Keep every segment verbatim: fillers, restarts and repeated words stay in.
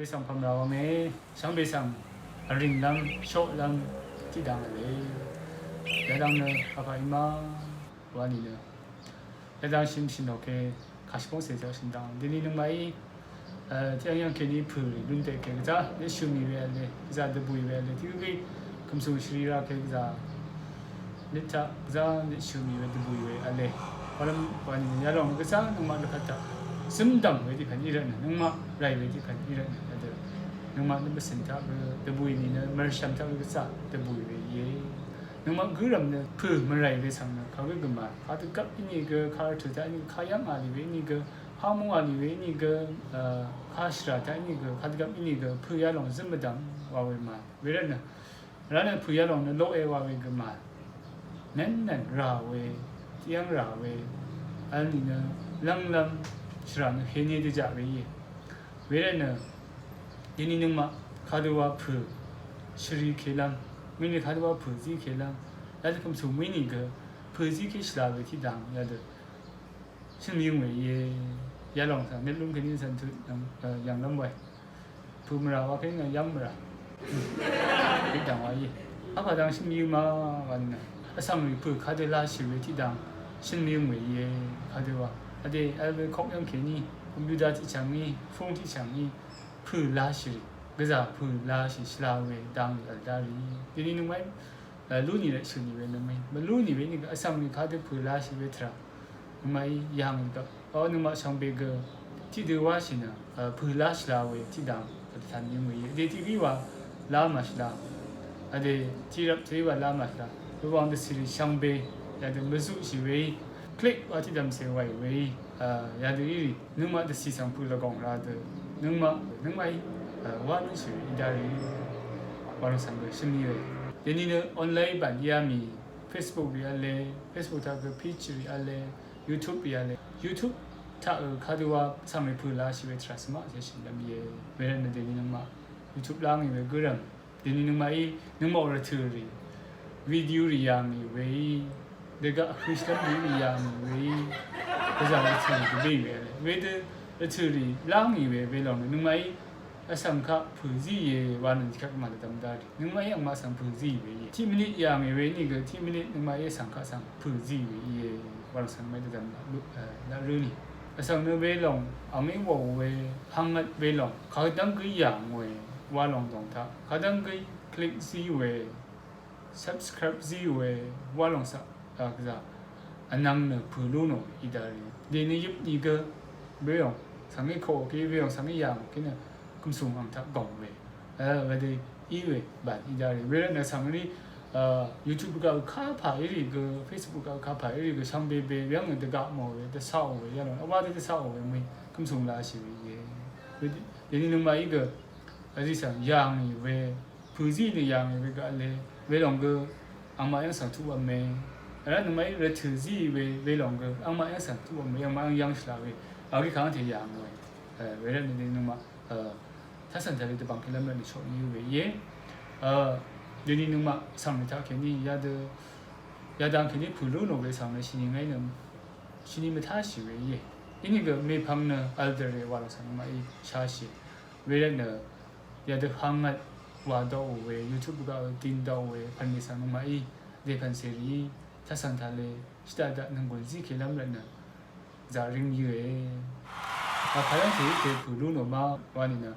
Vsvng pvmra wvnge, shvngbe svng vrìnglv́m, shoqlv́m tiqdang vle. Yadang nø kapà í ma wa nìnø, yadang shø̀n shø̀n òke, kàshvbóng cè jaq shø̀n dang. Deni nøngmaqí, tiqyv̀ng yv̀ng kèní pø̀ lún dèke gvzá, neshø̀mì we vle, gvzá dvbùì we vle, tiqgø gø, kø̀msùng shvri ra ke gvzá, nit taq gvzá nit shø̀mì we dvbùì we vle. Walv́m wa nìnø yalòng gvzá nøngmaq lvpat taq zǿmdv̀ng we tiqpv̀n í rvtnø, nøngmaq ràì we tiqpv̀n í rvtnø, vdø. Nøngmaq nø bvcø̀n taq gø dvbùì nìnø, mv̀rshv̀m taq gø gvzá dvbùì we íe. Nøngmaq gǿrv̀m nø pø̀ mvràì we svng nø, kagǿ gø màvl. Kadvgvp íní gø, karvtø̀ taq íní gø, kayv́ng a lì we íní gø, hamung a lì we íní gø, kashvrà taq íní gø, kadvgvp íní gø, pø̀ yalòng zǿm mvdv̀ng wa we màvl. Wervtnø, vrá nø pø̀ yalòng nø loqe wa we gø màvl. Nvnnvn rà we, tiqyv́ng rà we, vl nìnø lv́nglv́m shvrà nø hène dvjaq we íe. Wervtnø, deni nøngmaq kadøwa pø̀ shvri kelv́m, mini kadøwa pø̀ zí kelv́m, yadø kø̀msùng mø̀í nìgø, pø̀ zí ke shvla we tiqdang, yadø shø̀n mvyøng we íe, yalòng svng, netlúng kèní svng tut yv̀nglv́m wae. Pø̀ mvrà wa kèní nø yv́ng mvrà. Tiqdang wa íe. Vpà dang shø̀n mvyøng ma wa nìnø, vsvng rì pø̀ kadø lashì we tiqdang shø̀n mvyøng we íe, kadøwa. Vdè vl we kok yv́ng kèní, computer tiqchv̀ng í, phone tiqchv̀ng í, pø̀ lashì rì, gvzà pø̀ lashì shvla we dang rì vl dá rì. Deni nøngmaqí lú nì rvt shø̀n nì we nøngmaqí, mvlú nì we nìgø vsvng rì kadø pø̀ lashì we tvrà nøngmaqí yà ngì gvp. O nøngmaq shvngbe gø tiqdø wáshì nø, pø̀ lá shvla we tiqdang vdvtan yøng we íe. Vdè tiqgí wa lá màshvla. Vdè tiqrvp tø̀í wa lá màshvla. Wewang dvcìrì shvngbe yadø mvzuqshì we í. Click wa tiqdv̀mcè wàì we í. Yadø írì nøngmaq dvcì svng pø̀ lvgòng ra dø, nøngmaq, nøngmaqí wá lúnshì we í dá rì. Wa lòng svng gø shø̀n nì we. Deni nø online bàn íá mì, Facebook rì v̄le, Facebook taq gø page rì v̄le, YouTube rì v̄le. YouTube taq gø kadøwa vsvng rì pø̀ lashì we tvrà svmaq zeshø̀n lv́m íe. Wervtnø deni nøngmaq YouTube lá ngì we gǿrv̀m. Deni nøngmaqí, nøngmaq rvtø̀ rì, video rì yà ngì we í, dvgaq høshvlv́m rì yà ngì we í, gvzà rvtø̀ rì dvbé we v̄le. Wedø rvtø̀ rì lá ngì we, welòng nø nøngmaqí vsvng kaq pø̀ zí íe wa nø tiqkvt màdvdvm dá rì. Nøngmaqí angmaq svng pø̀ zí we íe. Tiq minit yà ngì we nìgø, tiq minit nøngmaqí vsvng kaq svng pø̀ zí we íe. Wa lòng svng mèdvdvm laq rǿ nì. Vsvng nø welòng, angí wàò we, hangvt welòng, kadv́ng gǿ yà ngòe, wa lòng dòng taq, kadv́ng gǿ click zí we, subscribe zí we, wa lòng svng, gvzà, vnvng nø pø̀ lú nò í dá rì. Deni yøp nìgø, welòng, svng í koqkí, welòng, svng í yà ngòkí nø, kø̀msùng ang taq gòng we. Wedø í we, bàn í dá rì. Wervtnø svng rì, YouTube gaq kapà írì gø, Facebook gaq kapà írì gø, shvngbe be, weyv́ng nø dvgaq mò we, dvsaqò we, yalòng, vwá dø dvsaqò we, mø̀í, kø̀msùng lashì we íe. Wedø, deni nøngmaqí gø, vdì svng yà ngì we, pø̀ zí nø yà ngì we gaq le, welòng gø, angmaq yv́ng svng tuq v̄me. Vrá nøngmaqí rvtø̀ zí we, welòng gø, angmaq yv́ng svng tuq v̄me, angmaq yv́ng yv́ng shvla we, vgí kangte yà ngì we. Wervtnø deni nøngmaq Tasv̀n taq rì dvbv̀ng kèlv́m rvt nì choq nì we íe. Deni nøngmaq svng rì taq kèní yadø, yadang kèní pø̀ lú nò we svng nø shini ngàí nø, shini mvtáshì we íe. Inìgø mèpvng nø vl dvre wa lò svng nøngmaqí sháshì. Wervt nø yadø hangvt wa daqò we, YouTube gaq din daqò we, pv̀n nì svng nøngmaqí dèpv̀n cèrìí tasv̀n taq le shvdaq daq nònggùn zí kèlv́m rvt nø zaq ring yøe. Vkàrv́ng tèí ke pø̀ lú nò ma wa nìnø,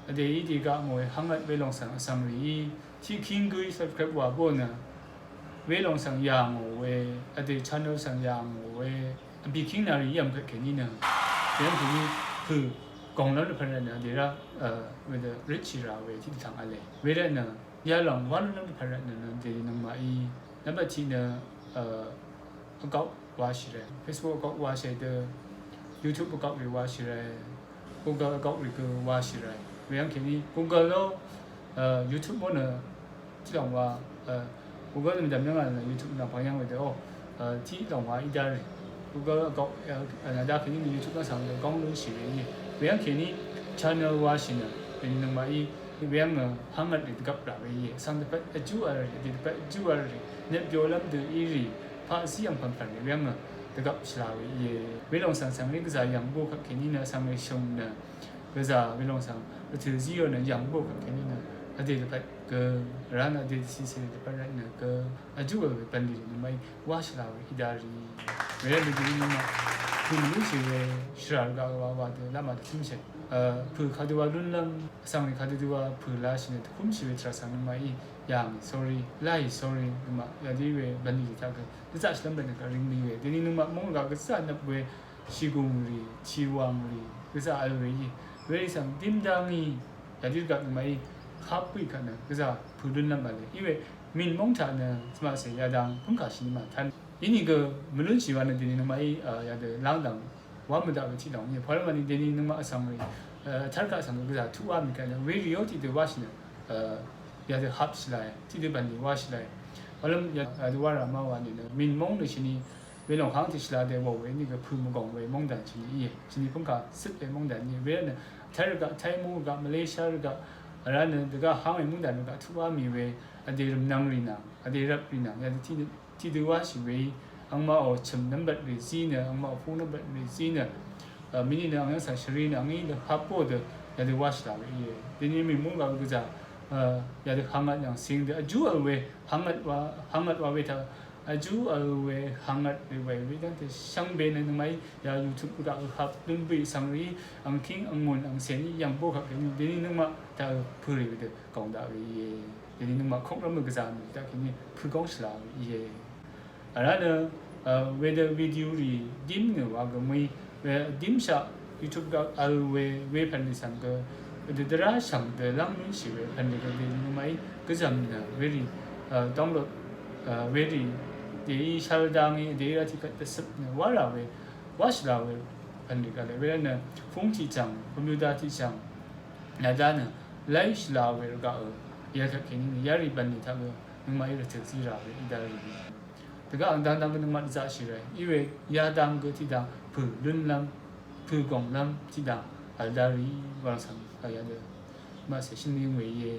vdèí dègaq mòe hangvt welòng svng vsvng rìí tiqkíng gǿí subscribe wa bó nø, welòng svng yà ngò we, vdè channel svng yà ngò we, vbìkíng nà rì yv̀m kvt kèní nø, yv̀m kèní pø̀ gònglv́m dvpvt rvt nø vdè rá, wedø røtshì rà we tiqdvtvng v̄le. Wervt nø yalòng wálv́m dvpvt rvt nø nø dèí nøngmaqí nvmbat tiq nø, vgaq washì ràe, Facebook vgaq washì dø, YouTube vgaq rì washì ràe, Google vgaq rì gø washì ràe. Weyv́ng kèní Google ló, YouTube mó nø tiq lòng wa, Google nø mvdv̀m yv́ng a nø YouTube nvng pvng yv́ng we dø o, tiq lòng wa í dá rì. Google vgaq, nvdá kèní nø YouTube nvng svng dø góng lúnshì we íe. Weyv́ng kèní channel washì nø, wení nøngmaqí, weyv́ng nø hangvt rì dvgvp rà we íe. Svng dvpvt vjú vl rì, vdè dvpvt vjú vl rì, nøt byolv́m dø í rì, paqzí yv̀ng pv̀npv̀n rì weyv́ng nø dvgvp shvla we íe. Welòng svng svng rì gvzà yv̀ng bó kvt kèní nø svng rì shø̀ng nø gvzà welòng svng Vtø̀ zíò nø yv̀ng bókvt kèní nø vdè dvpvt gø, vrá nø vdè dvcìcèrì dvpvt rvtnø gø, vjú vl we bv̀nlì rì nøngmaqí wáshvla we í dá rì. Wervtnø dèní nøngmaq pø̀ mvlúnshì we shvrà rvgaq wa wa dø láma dvkúmshì. Pø̀ kadø wa lúnlv́m vsvng rì kadø dø wa pø̀ lashì nø dvkúmshì we tvrà svng nøngmaqí yàngì sórí, láì sórí, nøngmaq yadø í we bv̀nlì rì taq gø dvzaqshìlv́m rvtnø gø ring mì we. Dèní nøngmaq móng rvgaq gvzà nvp we shìgùng rì, chìwàng rì, gvzà vl we í. Werì svng dím dá ngì, yadø rvgaq nøngmaqí hap bǿì kvt nø gvzà pø̀ lúnlv́m vle. Í we mìn móng taq nø zvmaqcè yadang pǿngkàshì nì màtv́n. Inìgø mvlúnshì wa nø dèní nøngmaqí yadø lángdv̀ng wá mvdaq we tiqlòng í. Pàlv́m wani dèní nøngmaq vsvng rì vtv́rkaq svng gø gvzà tuq wá mì kvt nø werì yó tiqdø wáshì nø yadø hapshì lae, tiqdø bv̀nlì wáshì lae. Pàlv́m yadø wá rà má wa nìnø mìn móng nø shìni welòng kang tiq shvla dø wò we nìgø pø̀ mvgòng we móngdàn shìni íe. Shìni pǿngkà cøt we móngdàn íe. Wervtnø Thai rvgaq, Thai móng rvgaq, Malaysia rvgaq, vrá nø dvgá háng we móngdàn rvgaq tuq wá mì we, vdè rvmnvng rì nvng, vdè rvp rì nvng, yadø tiqdø tiqdø wáshì we í. Angmaqò chø̀m nvmbat rì zí nø, angmaqò púng nvmbat rì zí nø, mini nø ang yv́ng svng shvri nø ang í nø hap bó dø yadø wáshì la we íe. Dèní mìn móng rvgaq gvzà yadø hangvt yv̀ng sing dø vjú vl we hangvt wa, hangvt wa we taq vjú vl we hangvt we we we dv́ngte shvngbe nø nøngmaqí ya YouTube rvgaq hap lún bǿì svng rì angkíng angmùn angcèn í yv̀ng bókvt kèní dèní nøngmaq taq pø̀ rì we dø gòng daq we íe. Dèní nøngmaq kokrv́m gvzà mì taq kèní pø̀ góng shvla we íe. Vrá nø wedø video rì dím nø wa gø mø̀í we dímshaq YouTube gaq vl we, we pv̀nlì svng gø dø dvrá shv̀ng dø lv́ng mø̀íshì we pv̀nlì gø dèní nøngmaqí gvzv̀m nø werì download werì dèí shvl dá ngì dèí rá tiqkvt dvcøp nø wá rà we, wáshì la we pv̀nlì gaq le. Wervtnø fúng tiqchv̀ng, computer tiqchv̀ng yadá nø láìshì la we rvgaq ø yvkvt kèní nø yarì bv̀nlì taq gø nøngmaqí rvtø̀ zí rà we í dá rì. Dvgá ang dangdang gø nøngmaq dvzaqshì ràe. Í we yadang gø tiqdang pø̀ lúnlv́m, pø̀ gònglv́m tiqdang vl dá rì wa svng yadø maqcè shø̀n mì we íe.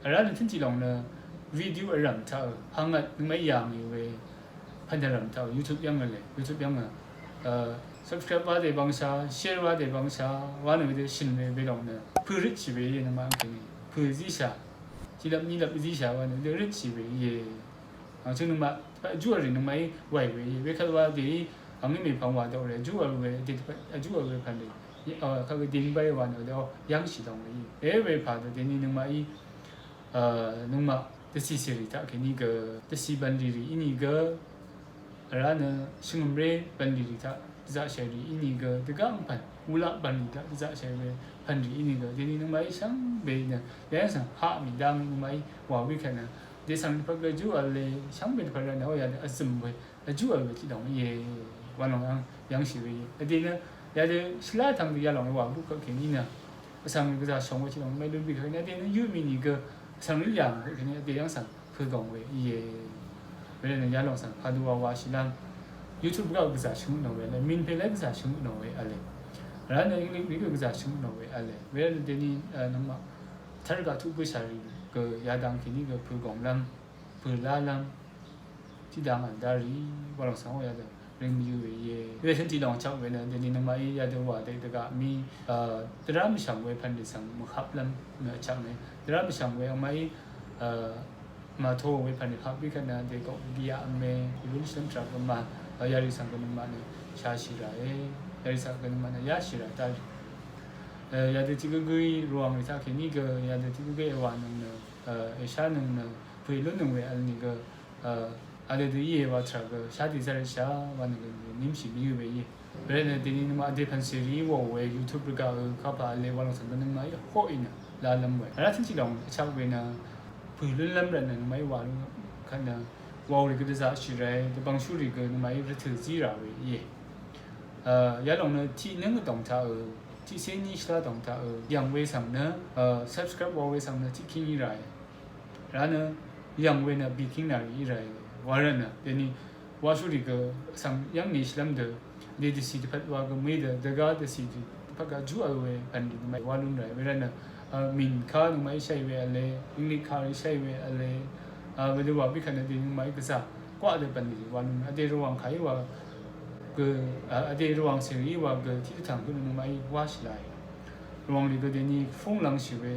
Vrá nø tø̀n tiqlòng nø video vrv̀m taq ø hangvt nøngmaqí yà ngì we pv̀n dvrv̀m taq ø YouTube yv́ng vle, YouTube yv́ng ø subscribe wa dè bvngshà, share wa dè bvngshà wa nø wedø shø̀n we welòng nø pø̀ røtshì we íe. Nøngmaq ang kèní pø̀ zíshà, tiqlvp niqlvp zíshà wa nø wedø røtshì we íe. Angchøng nøngmaq vjú vl rì nøngmaqí wàì we íe. Wekvt wa dèí angí mèpvng wa dvk rì vjú vl we, dèí vjú vl we pv̀n rì kagø dèní báì wa nø wedø yv́ngshì dòng we íe. Èé we pà dø dèní nøngmaqí nøngmaq dvcìcèrì taq kèní gø dvcì bv̀nlì rì ínìgø vrá nø shvngø̀mré bv̀nlì rì taq dvzaqshàì rì ínìgø dvgá angpv̀n wulaq bv̀nlì taq dvzaqshàì we pv̀nlì ínìgø dèní nøngmaqí shvngbe nø yayv́ng svng haq mì dá ngì nøngmaqí wà wí kvt nø dèsvng dvpvt gø vjú vl le shvngbe dvpvt rvt nø ó yadø vzø̀m we vjú vl we tiqdòng íe. Wa lòng ang yv́ngshì we íe. Vdè nø yadø shvlá tvng dø yalòng we wà bukvt kèní nø vsvng gvzà shòng we tiqdòng mèlún bì kvt nø vdè nø yø mì nìgø vsvng rì yà mì kvt kèní vdè yv́ng svng pø̀ gòng we íe. Wervtnø yalòng svng kadø wa washì lv́m YouTube gaq gvzà shvngøt nò we vle, mìnpè lv́m gvzà shvngøt nò we vle. Vrá nø English rì gø gvzà shvngøt nò we vle. Wervtnø dèní nøngmaq tv́r gaq tuq bǿshà rì gø yadang kèní gø pø̀ gònglv́m, pø̀ lálv́m tiqdang vl dá rì wa lòng svng ó yadø ring mvyø̄ we íe. Weshøn tiqlòng chvk we nø dèní nøngmaqí yadø wà dèk dvgaq mì dvrá mvshv̀ng we pv̀nlì svng mvhaplv́m nø chvk nø dvrá mvshv̀ng we angmaqí màtó we pv̀nlì hap bì kvt nø dèk gok dìaq vme gulún shvlv́m tvrà gø mà yarì svng gø nøngmaq nø shashì ràe. Yarì svng gø nøngmaq nø yáshì rà dá rì. Yadø tiq gǿgǿí Rvwàng rì taq kèní gø yadø tiq gǿgǿí èwà nøng nø èshá nøng nø pø̀ì lúnnøng we vl nìgø vdø dø íe wa tvrà gø shá dì zvrshà wa nø gø nìmshì mvyø̄ we íe. Wervtnø dèní nøngmaq vdè pv̀n cèrì wò we YouTube rvgaq ø kapà vle wa lòng svng gø nøngmaqí hoqì nø lálv́m we. Vrá tø̀n tiqlòng vchak we nø pø̀ lúnlv́m rvtnø nøngmaqí wà lú kvt nø wàò rì gø dvzaqshì ràe, dvbvngshú rì gø nøngmaqí rvtø̀ zí rà we íe. Yalòng nø tiq nǿng vdòng taq ø, tiqcé ní shvlá vdòng taq ø yv̀ng we svng nø subscribe wàò we svng nø tiqkíng í ràe. Vrá nø yv̀ng we nø bìkíng nà rì í ràe. Wa rvtnø dèní washú rì gø vsvng yv́ng nèshìlv́m dø dèdvcì dvpvt wa gø mø̀í dø dvgá dvcì dvpvt gaq jú vl we pv̀n rì nøngmaqí wá lún ràe. Wervtnø mìn ká nøngmaqí sháì we vle, English ká rì sháì we vle. Wedø wà bì kvt nø dèní nøngmaqí gvzà gwaq dø pv̀n rì wá lún ràe. Vdè Rvwàng kàí wa gø, vdè Rvwàng cèrì wa gø tiqdvtv̀ng gø nøngmaqí wáshì làe. Rvwàng rì gø dèní fúng lv́ngshì we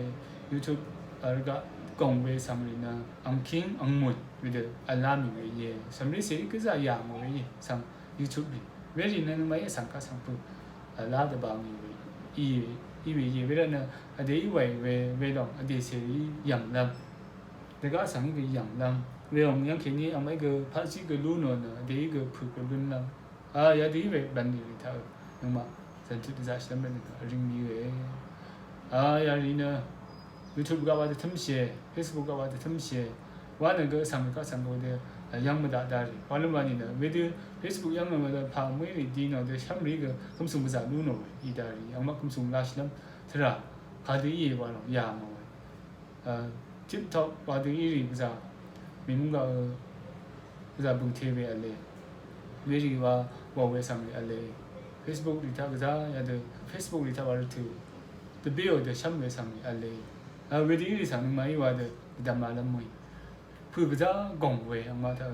YouTube rvgaq gòng we svng rì nø angkíng angmùn wedø vlá mì we íe. Cv̀mré cèrì gvzà yà ngò we íe. Svng YouTube rì werì nø nøngmaqí vsvng kaq svng pø̄ vlá dvbà ngì we íe, í we íe. Wervtnø vdè í wàì we welòng vdè cèrì yv̀nglv́m dvgaq svng í gø yv̀nglv́m welòng yv́ng kèní angmaqí gø paqzí gø lú nò nø vdè í gø pø̄ gø lúnlv́m. A, yadø í we bv̀nlì rì taq nøngmaq zv̀ntut dvzaqshìlv́m rvtnø ring mì we. A, yarì nø YouTube gaq wa dvtǿmshìe, Facebook gaq wa dvtǿmshìe. Wa nø gø vsvng rì kaq svng gø dø yv́ng mvdaq darì. Walv́m wa nìnø wedø Facebook yv́ng mvdaq pà mø̀í rì di nò dø shv́mrì gø kvmsùng gvzà lú nò we í darì. Angmaq kvmsùng lashìlv́m tvrà kadø íe wa lòng yà mò we. A, TikTok wa dø í rì gvzà mìmúng gaq gvzà bø̀ngte we v̄le. Werì wa wà we svng rì v̄le. Facebook rì taq gvzà yadø Facebook rì taq wa rvtø̀ dvbéò dø shv́m we svng rì v̄le. A, wedø í rì svng nøngmaqí wa dø dvdv̀m vlv́m mø̀í. Pø̄ gvzà gòng we angmaq taq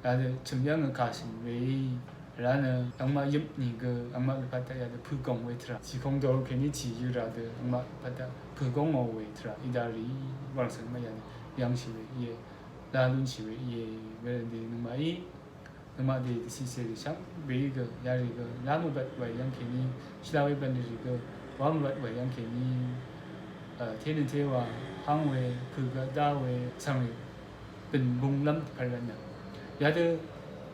yadø chø̀m yv́ngø kàshø̀n we í. Vrá nø angmaq yøp nìgø angmaq lvpat taq yadø pø̄ gòng we tvrà. Shìkong dor kèní chì yø rà dø angmaq lvpat taq pø̄ góng ngò we tvrà í darì. Wàlàng svng nøngmaq yadø yv́ngshì we íe. Lá lúnshì we íe. Wervtnø nøngmaqí nøngmaq dè dvciq cèrì shvngbe í gø yarì gø lá mvbat wàì yv́ng kèní shvla we bv̀nlì rì gø wa mvbat wàì yv́ng kèní, a, té nø té wa háng we pø̄ gø dá we svng rì bø̀n bung lv́m dvpvt rvtnø. Yadø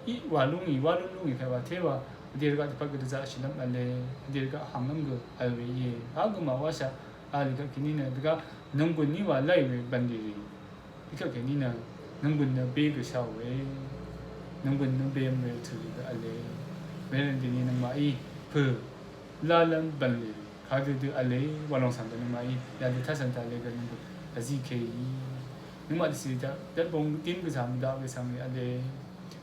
í wà lúngì, wá lún lúngì kèwa té wa vdè rvgaq dvpvt gø dvzaqshìlv́m v̄le, vdè rvgaq hànglv́m gø vl we íe. Há gø mà wáshaq a lì gaq kèní nø dvgaq nònggùn ní wa láì we bv̀nlì rì. Í kaq kèní nø nònggùn nø bé gø sháò we. Nònggùn nø bé mvl tø̀ rì gø v̄le. Wervtnø dèní nøngmaqí pø̄ lálv́m bv̀nlì rì kadø dø v̄le wa lòng svng gø nøngmaqí yadø taq svng taq le gø nònggùn vzíke í. Nøngmaq dvcì taq dvtbong dín gvzà mvdaq we svng rì v̄le.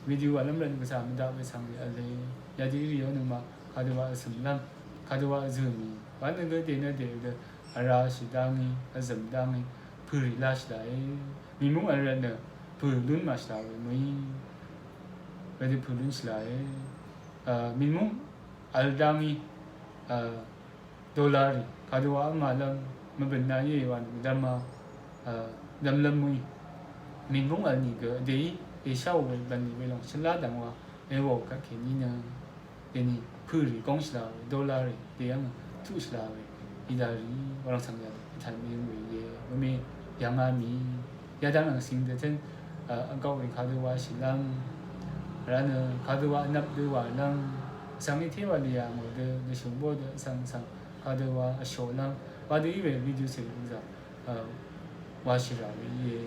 Video vlv́m rvt gvzà mvdaq we svng rì v̄le. Yadø í rì yó nøngmaq kadø wa vzø̀mlv́m kadø wa vzø̀mì. Wa nø gø dènø dè dø vrashì dá ngí, vzø̀m dá ngí, pø̄ rì lashì daqe. Mìmúng vl rvtnø pø̄ lún màshì daq we mø̀í. Wedø pø̄ lúnshì daqe. A, mìmúng vl dá ngí, a, dollar rì kadø wa vmàlv́m mvbø̀n na íe wa nø dvma, a, dvmlv́m mø̀í. Mìmúng vl nìgø vdèí èsháò we bv̀nlì welòng shvlá dv̀ng wa èwò kaq kèní nø dèní pø̄ rì góngshìlá we, dollar rì dèyv́ng tuqshìlá we í darì wa lòng svng yadø vtàn mì we íe. Weme yv̀ngá mì yadv́ng nvng cing dø tøn, a, vgauq rì kadø wa shìlv́m vrá nø kadø wa vnvp dø wàlv́m svng í té wa lìyà ngò dø dvshø̀ng bó dø svng svng kadø wa vshòlv́m wa dø í we video cèrì gvzà, a, washì rà we íe,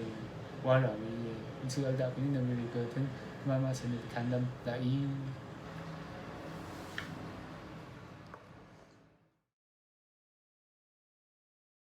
wá rà we íe. Vsø̀ vl daq kèní nø we rì gø tøn mama cèrì dvtànlv́m daqí.